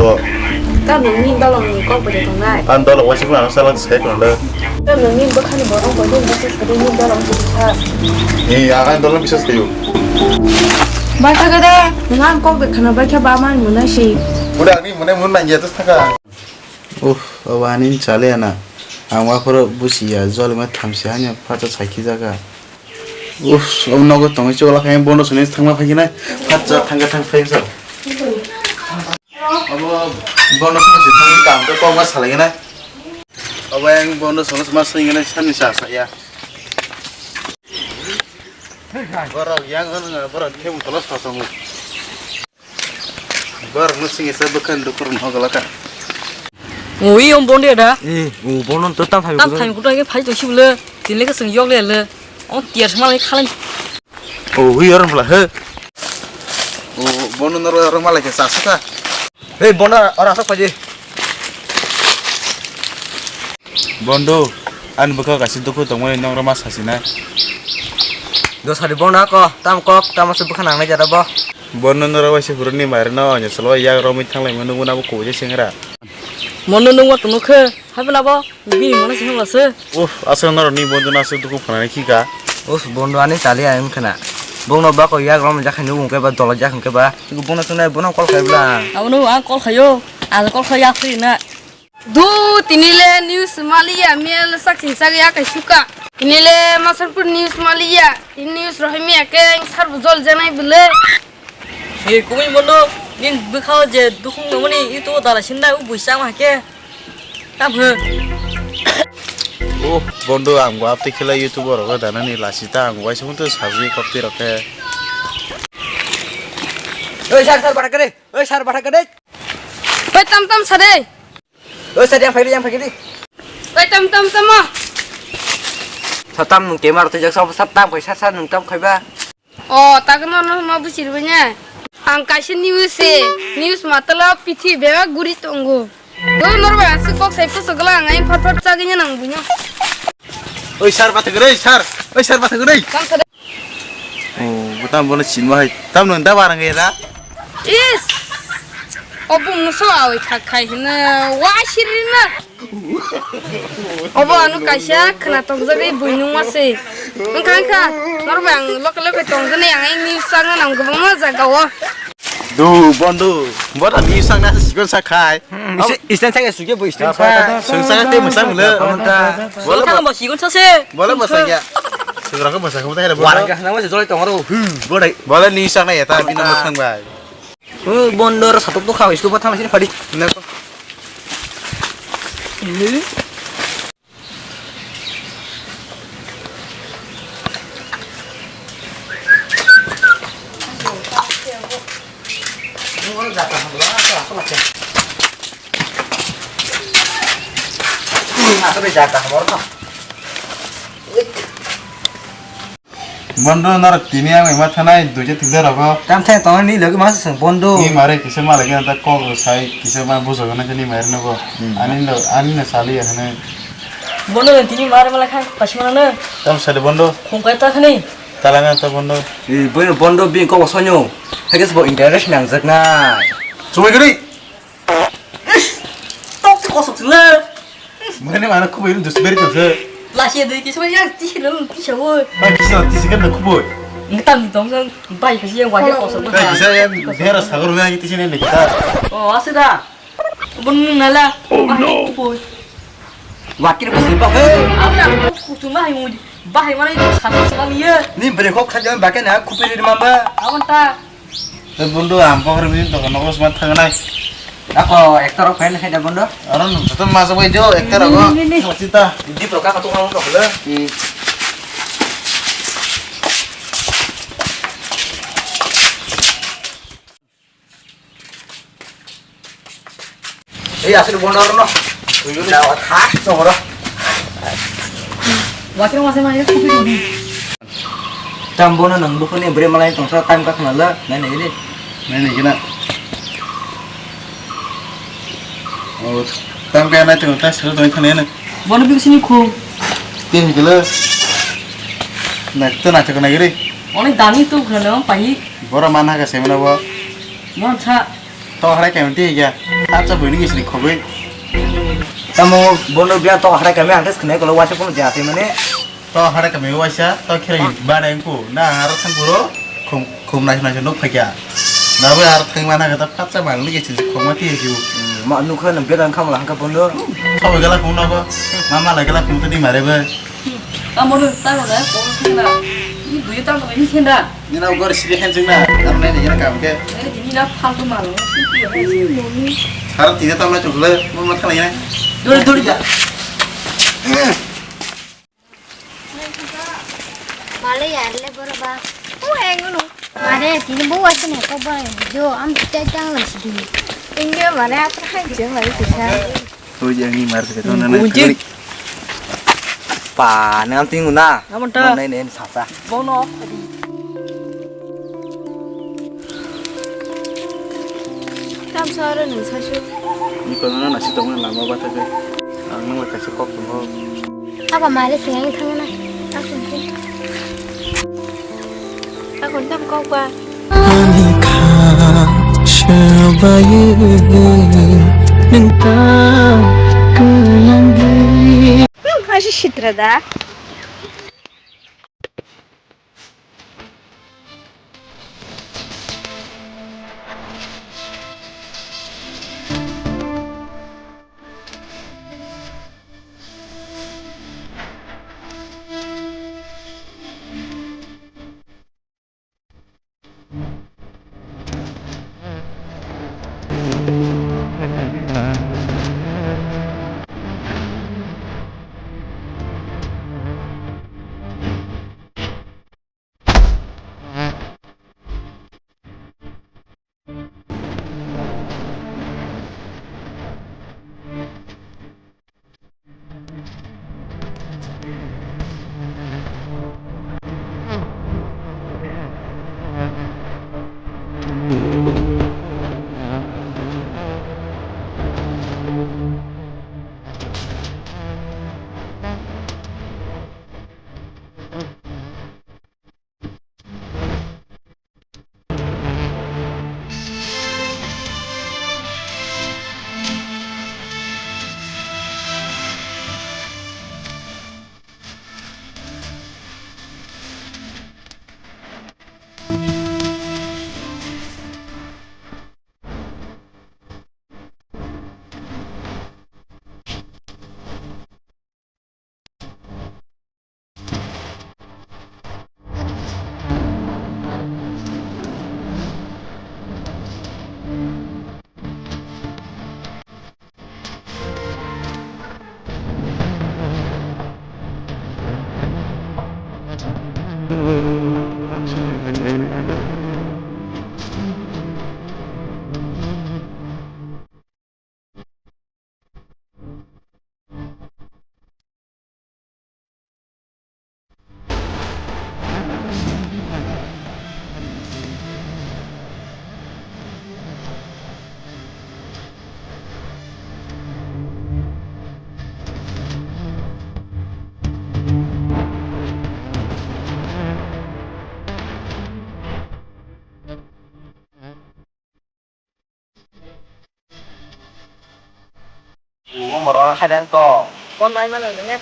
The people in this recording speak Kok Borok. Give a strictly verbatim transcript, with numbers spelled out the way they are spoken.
Ka nwng ni dolong ni kok bai tongnai. Ang dolong waisa phano ang salak sai kono da. Ka nwng ni bwkha ni borok bai nwng bwkha sai nwng ni dolong ni bwkha. Ni ang ang dolong bisas kayo. Bai thaga da, nwng ang kok bai khana bai kha ba man munai si. Uda ni mune mun nang ya tas thaga. Uff, abo ani chale ana. Ang waphoro busi ya, jolima thamsi hanya phacha saiki jaga. Uff, abo nogo tongwi chwla khai bono suni thangma phai khe nai. Phacha thangka thang phai sa. Abo bono sung si thang kam to kok ma salai nai. Abo yang bono sung ma sing nai sani sa sa ya. Borok yang nang borok themu tolos kosong. Borok no sing sa bwkhan dukur no gala ka. Ui om bonde da. Eh, o bono to tam thami. Tam thami kutu ke phai to sibule. Tinle ke sing yok le le. O tiar sma le khalai. O hui or mala he. O bono noro oro malai ke sa suka. Ei bono oro asok paji. Bondo, ani bwkha kaisa dukhu tongmani nokra ma sasinai. Do sadi bono ako, tam kok, tamo se bwkha nangnai jada bo. Bono nokra waisa phuru ni mairno, anya salo yak romwi thanglai mano, nukuna bo kubui se singra. Mono nungwa tunu khe, haibla bo. Bini mano sini wase. Uff, aswk norok ni bondo no aswk dukhu phanani khika. Uff, bondo ani chali ayang khna. Bongno bako yak rom jakha ni ungke ba dolo jak hingke ba. Bono tunai bono call khai bla. Abono ang call khayo. Ang call khai yak na. Du tini le news maliya mel sak sing sak ya kai suka. Tini le masarpur news maliya. Tini news rohimi ya ke sar bujol janai bele. He kubui bondo nin bwkha je dukhung nangmani itu dala sinda u buisang ma ke. Tam he. Oh, bondo ang bo apte khela YouTuber rok danani lasi ta ang waisa hunto sajui kokti rok khe. Oi sar sar bata kare. Oi sar bata kare. Oi tam tam sade. Oi sar yang phai yang phai di. Oi tam tam tam. Satam nung kemar tu jak sab satam kai sar sar nung tam kai ba. O, tak no no ma buchir banya. Ang kaisa news se, news matala pithi beba guri tongo. Do norba aswk kok sai puso gala ang ai phat phat chagini nang buino. Oi sar bathagre, oi sar. Oi sar bathagre. Kam sa. O, butam bono chinma hai. Tam no da barang era. Is. Obung no so awi kha khai hina. Wa shirina. Obo ano kaisa khwna tongjagwi buinungma se. Wngkha wngkha, norok bai ang loke loke tongjaknai, ang news channel ang kwbangma jaga o. Du, bondo, bono news channel se sikon sakhai. Hmm, abo stand sakai sugya bo stand sa. Sung sakai te mwsa mule. Abo ta. Bola sung sakai bo sikon sa se. Bola mwsa ya. Sung raka mwsa kamo ta hera bola. Warang ka na mwsa jolai tongro. Hu, bola. Bola news channel ya ta bina mwkhang bai. O bondo ro satok to kha, school pa thang sini phadi. Nako. Bondo norok tini ang ema thanai duija tinta rogo. Tam thai tong ni logi mas sung bondo. Ni mare kisa malai gana ta kok sai kisa ma bujo gana ni mare nogo. Hmm. Ani no ani no sali ya hane. Bondo ni tini mare malai khan kasma na. Tam sali bondo. Khongkai ta khani. Talanga ta bondo. E bondo bondo bi kok sonyo. Hages bo interest nang jak na. Chumai gari. Tok kosok sila. Mane mana khubui dus beri tongse. Lasi de kisa ya tisi lo tisa wo. Ba kisa tisi kan khubui. Ngitam tong sang bai kisa ya wajah kosok. Ba kisa ya bera sagor na tisi ne kita. Oh, asida. Bun nala. Oh no. Wakir basi ba. Apa aku cuma yang Bahai mana itu satu sekali ya? Ni beri kok saja bahkan ya kupir di mamba. Awan ta. Eh bondo ampok re bini toko nokos mat thangnai. Ako actor ok fan hai da bondo. Aron joto masa bai jo actor ako. Ni, ni, ni. Sita. Di proka katu kamu kok le. Hmm. Ei asli bondo no. Tuyo na wa thas to ro. Wakil masih mana itu kopi kopi. Tam bono nang buku ni bre malai tong sa tam ka khna la. Nai nai ni. Nai nai kena. Oh, tam ka nai tong ta sero tong khna na. Bono bi sini khu. Tin kilo. Na to na to na giri. Onek dami tu khna pai. Bora mana ka semana bo. Mon sa. To harai kami ti ya. Acha bini gisi khoboi. Tamo bono biya to harai kami ang tes khnai kolo waisa kono jati mane. To harai kami waisa to khira bana engko na aro thang buro khum khum nai nai nok phakya. Na bo aro thang mana kata pacha bang ni gisi khoma ti ya. Ma nukha na bera kham lang ka bono. To gala khum na ko. Mama la gala khum to di mare ba. Amo no ta na ko khena. Ni buyo ta ko ni khena. Nina ugor siri hen jingna, ang nai nai kam ke. Eh, ini na phaltu malo. Har tina tamna chukle, mo mat khala ya. Dori dori ja. Male ya le boro ba. O engo no. Mare tini bo wasu ne ko ba jo am chai chang la sidi. Inge mare atra hai je mare kisa. Oi je ni mar ke to na na. Pa, nang ting na. Amo ta. Nai nai sasa. Bono. Tam sare nang sasu. Ni kono na si tong lama ba ta ke. Ang nang ka si kok mo. Aba mare si yang thang na. Aku. Aku tam kok ba. Ani kha swbayu nwng ta kwlangwi. Nwng kha se sitra da. Umor orang kadang kok. Kon main mana dengan?